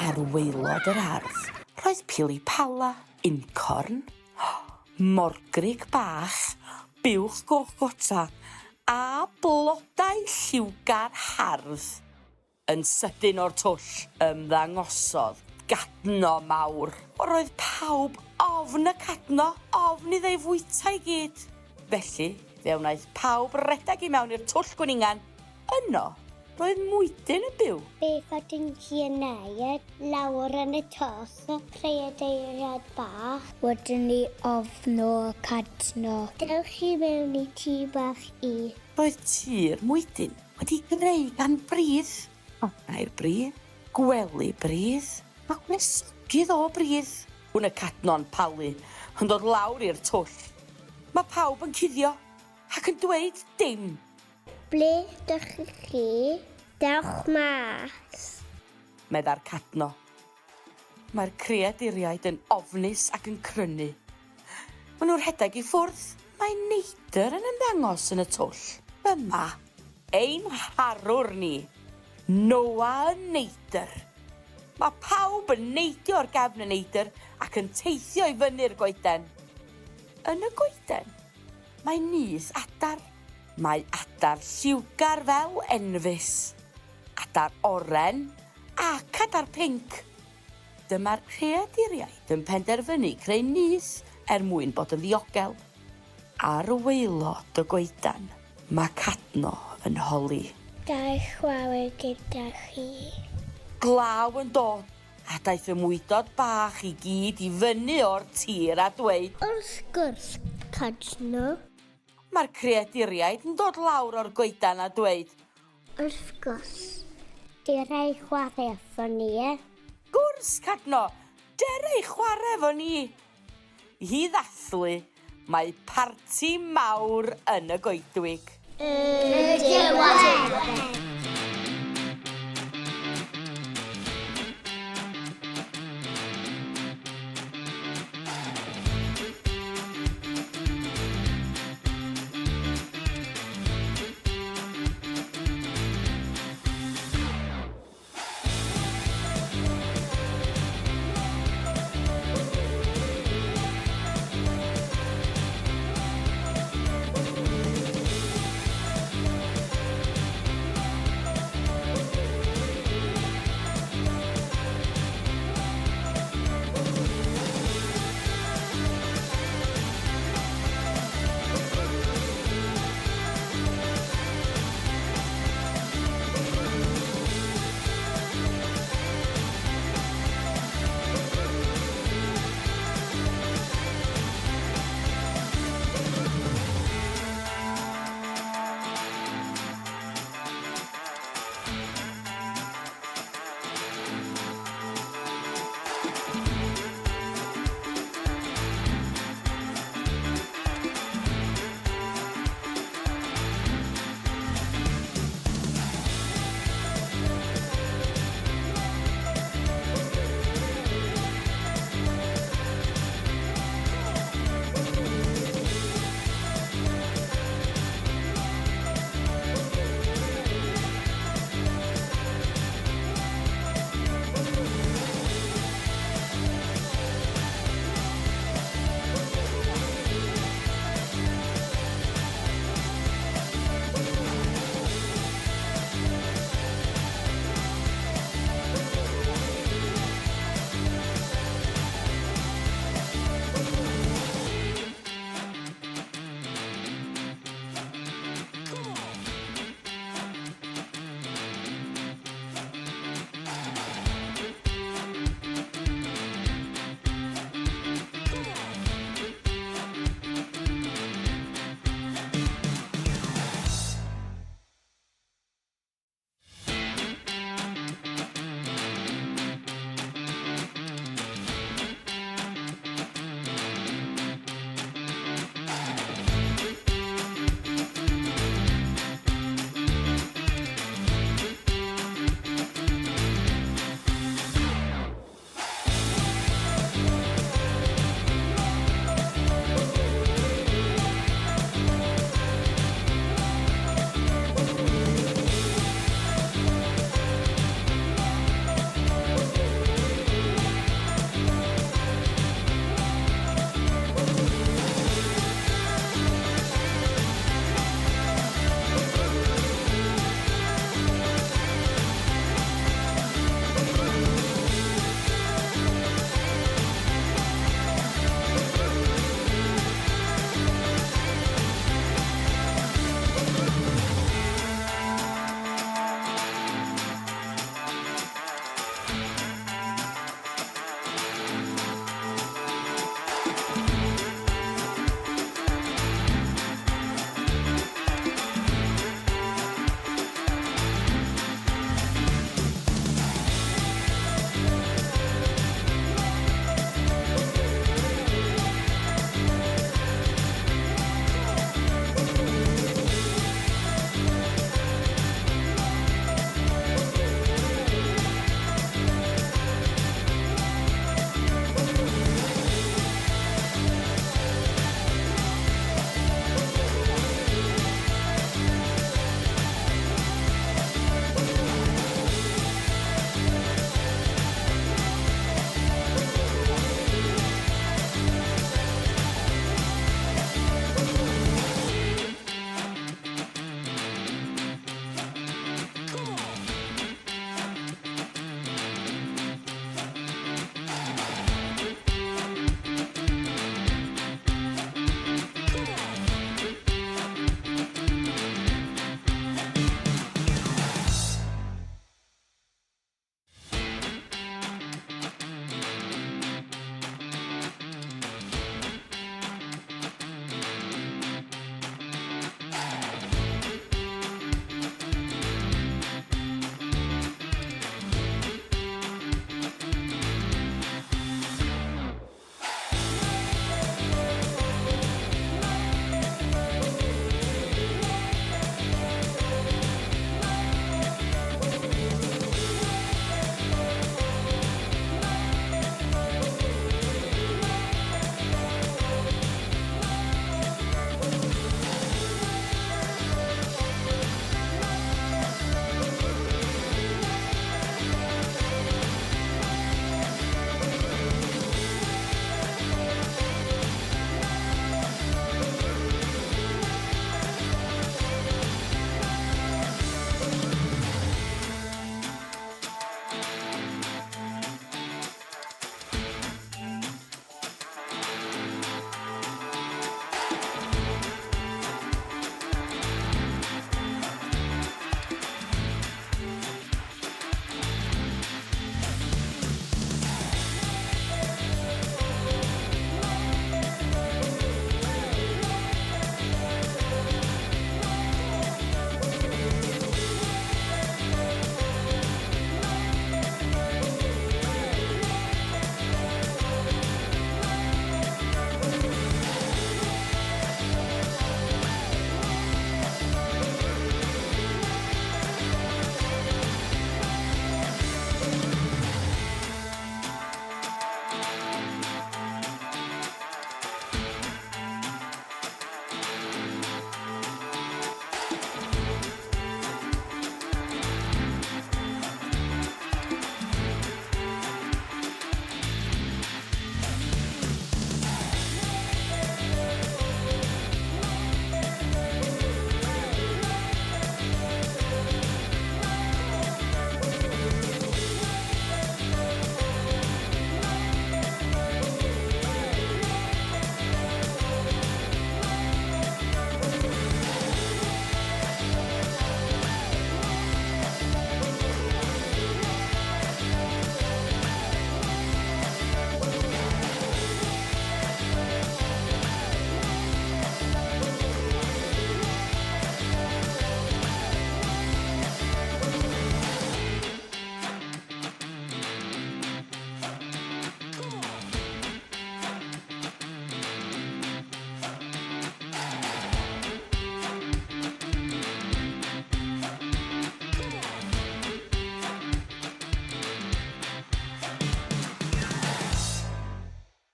Ar waelod yr ardd, roedd pili pala, uncorn, morgrug bach, buwch goch gota, a blodau lliwgar hardd. Yn sydyn o'r twll, ymddangosodd gadno mawr. Roedd pawb ofn y cadno, ofn iddo ei fwyta i gyd. Felly, fe wnaeth pawb redeg i mewn i'r twll gwningan. Yno, roedd mwydyn yn byw. Beth ydyn chi yn neud lawr yn y twll, creadeiriad bach? Rydyn ni ofn o cadno. Dewch i mewn i tŷ bach i. Roedd tŷ'r mwydyn wedi greu gan bridd, Adnau'r bridd, gwely bridd, a gwresogydd o bridd. Wn y cadno'n palu, yn dod lawr i'r twll. Mae pawb yn cuddio, ac yn dweud dim. Ble dych chi? Dewch mas! Meddai'r cadno. Mae'r creaduriaid yn ofnus ac yn crynu. Maen nhw'n rhedeg i ffwrdd. Mae neidr yn ymddangos yn y twll. Dyma ein harwr ni, Noa y neidr. Mae pawb yn neidio ar gefn y neidr ac yn teithio i fyny'r goeden. Yn y goeden, mae nyth adar. Mae adar lliwgar fel enfys, adar oren ac adar pinc. Dyma'r creaduriaid yn penderfynu creu nyth er mwyn bod yn ddiogel. Ar waelod y goedan, mae Cadno yn holi. Ga i chwarae gyda chi? Glaw yn dod, a daeth y mwydod bach i gyd i fyny o'r tir a dweud. Wrth gwrs, Cadno. Mae'r creaduriaid yn dod lawr o'r goedan a dweud. Wrth gwrs, dere i chwarae efo ni. Gwrs, Cadno, dere i chwarae efo ni. I ddathlu, mae parti mawr yn y goedwig. Y diwedd!